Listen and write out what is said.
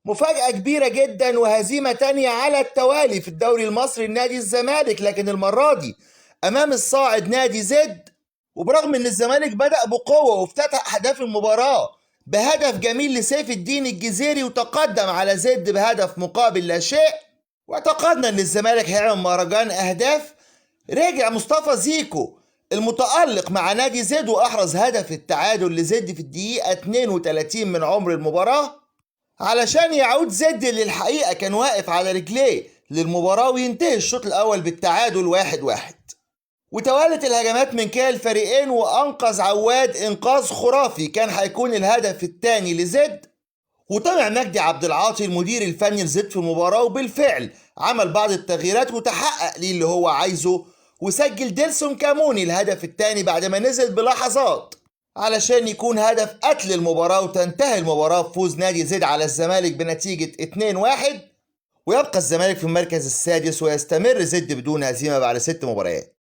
مفاجأة كبيرة جدا وهزيمة تانية على التوالي في الدوري المصري لنادي الزمالك، لكن المرة دي أمام الصاعد نادي زد. وبرغم ان الزمالك بدأ بقوة وافتتح أهداف المباراة بهدف جميل لسيف الدين الجزيري وتقدم على زد بهدف مقابل لا شيء، واعتقدنا ان الزمالك هيعمل مهرجان أهداف. رجع مصطفى زيكو المتألق مع نادي زد وأحرز هدف التعادل لزد في الدقيقة 32 من عمر المباراة، علشان يعود زد اللي الحقيقة كان واقف على رجليه للمباراة وينتهي الشوط الأول بالتعادل 1-1. وتوالت الهجمات من كلا الفريقين وأنقذ عواد إنقاذ خرافي كان هيكون الهدف الثاني لزد. وطمع مجدي عبد العاطي المدير الفني لزد في المباراة، وبالفعل عمل بعض التغييرات وتحقق ليه اللي هو عايزه، وسجل ديلسون كاموني الهدف الثاني بعد ما نزل بلحظات علشان يكون هدف قتل المباراة، وتنتهي المباراة بفوز نادي زد على الزمالك بنتيجة 2-1، ويبقى الزمالك في المركز السادس ويستمر زد بدون هزيمة بعد 6 مباريات.